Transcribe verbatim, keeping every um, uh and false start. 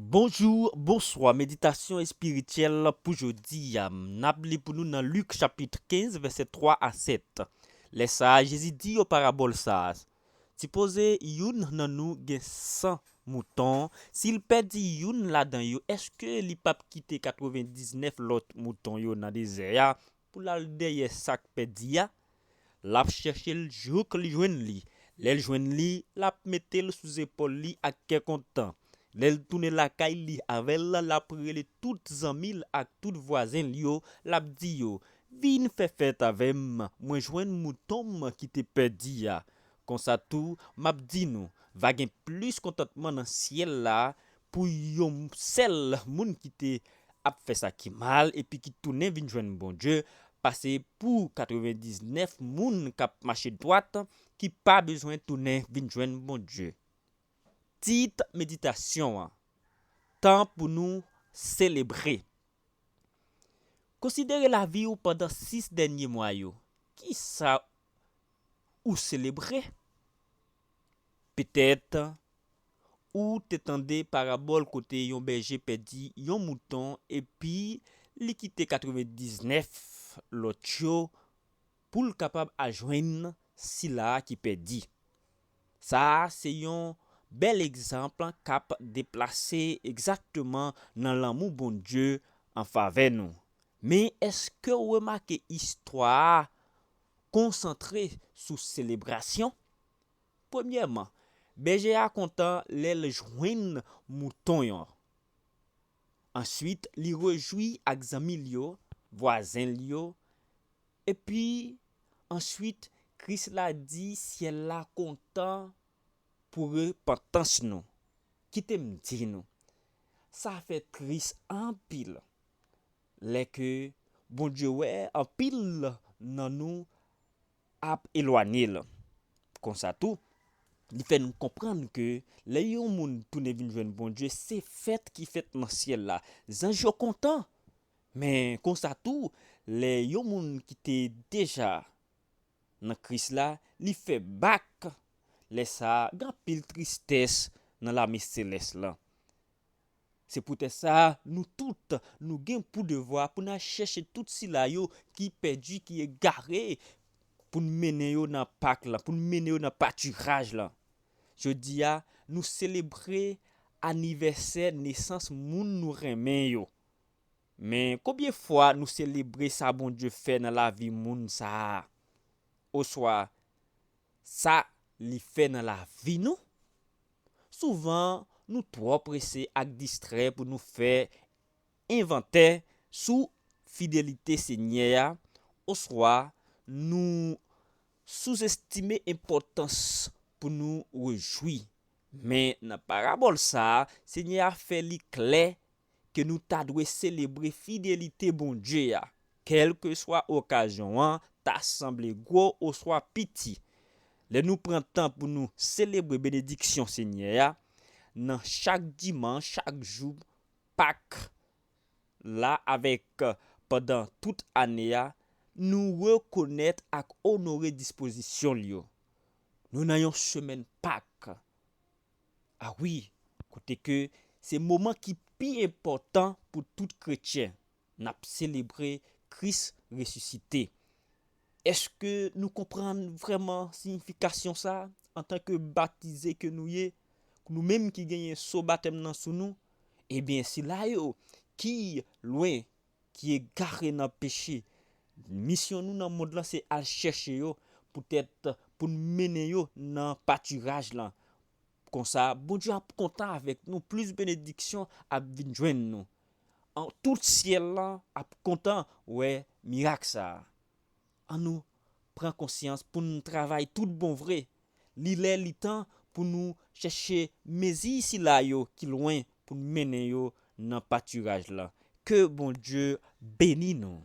Bonjou, bonswa. Meditasyon espirityèl pou jodi a. N ap li pou nou nan Lik chapit kenz, vèsè twa a sèt. Lè sa a, Jezi di yo parabòl sa a. Sipoze youn nan nou gen san mouton, si l pèdi youn ladan yo, èske li p ap kite katrevendiznèf lòt mouton yo nan dezè a pou l al dèyè sa k pèdi a? L ap chèche l jouk li jwenn li. Lè l jwenn li, l ap mete l sou zepòl li ak kè kontan. Lè l tounen lakay li avè l, l ap rele tout zanmi l ak tout vwazen l yo, l ap di yo, "Vin fè fèt avè m, mwen jwenn mouton m ki te pèdi a." Konsa tou, m ap di nou, va gen plis kontantman nan syèl la pou yon sèl moun ki te ap fè sa ki mal epi ki tounen vin jwenn Bondye, pase pou katrevendiznèf moun k ap mache dwat ki pa bezwen tounen vin jwenn Bondye. Tit meditasyon an, tan pou nou selebre. Konsidere lavi w pandan sis dènye mwa yo. Kisa ou selebre? Petèt, ou te tande parabòl kote yon bèje pèdi yon mouton epi li kite katrevendiznèf lòt yo pou l kapab al jwenn sila a ki pèdi. Sa a se yon bèl egzanp k ap deplase egzakteman nan lanmou Bondye an favè nou. Men èske w remake istwa a konsantre sou selebrasyon? Premyèman, bèje a kontan lè l jwenn mouton yo. Answit, li rejwi ak zanmi l yo, vwazen l yo, epi answit, Kris la di syèl la kontan pou repantans nou. Kite m di nou, sa fè tris anpil lè ke Bondye wè anpil nan nou ap elwanye l. Konsa tou, li fè nou konprann ke lè yon moun tounen vin jwenn Bondye, se fèt ki fèt nan syèl la. Zanj yo kontan. Men konsa tou, lè yon moun ki te deja nan Kris la, li fè bak, lè sa a, gen anpil tristès nan lame selès lan. Se poutèt sa, nou tout, nou gen pou devwa pou n al chèche tout sila yo ki pèdi, ki egare, pou n mennen yo nan Pak lan, pou n mennen yo nan patiraj lan. Jodi a, nou selebre anivèsè nesans moun nou renmen yo. Men konbyen fwa nou selebre sa Bondye fè nan lavi moun sa a? Oswa sa li fè nan lavi nou? Souvan, nou twò prese ak distrè pou nou fè envantè sou fidelite Senyè a, oswa nou souzestime enpòtans pou nou rejwi. Men nan parabòl sa a, Senyè a fè li klè ke nou ta dwe selebre fidelite Bondye a, kèlkeswa okazyon an ta sanble gwo oswa piti. Lè nou pran tan pou nou selebre benediksyon Senyè a, nan chak dimanch, chak jou Pak la avèk pandan tout ane a, nou rekonèt ak onore dispozisyon l yo. Nou nan yon semèn Pak. A wi, kote ke se moman ki pi enpòtan pou tout kretyen. N ap selebre Kris resisite. Èske nou konprann vrèman siyifikasyon sa a? Antanke batize ke nou ye, nou menm ki genyen so batèm nan sou nou, ebyen, sila yo ki lwen, ki egare nan peche, misyon nou nan mond lan se al chèche yo, poutèt pou n mennen yo nan patiraj lan. Konsa, Bondye ap kontan avèk nou, plis benediksyon ap vin jwenn nou. An, tout syèl lan ap kontan wè mirak sa a. Annou pran konsyans pou n travay tout bon vre. Li lè, li tan pou nou chèche mezi sila yo ki lwen pou n mennen yo nan patiraj lan. Ke Bondye beni nou.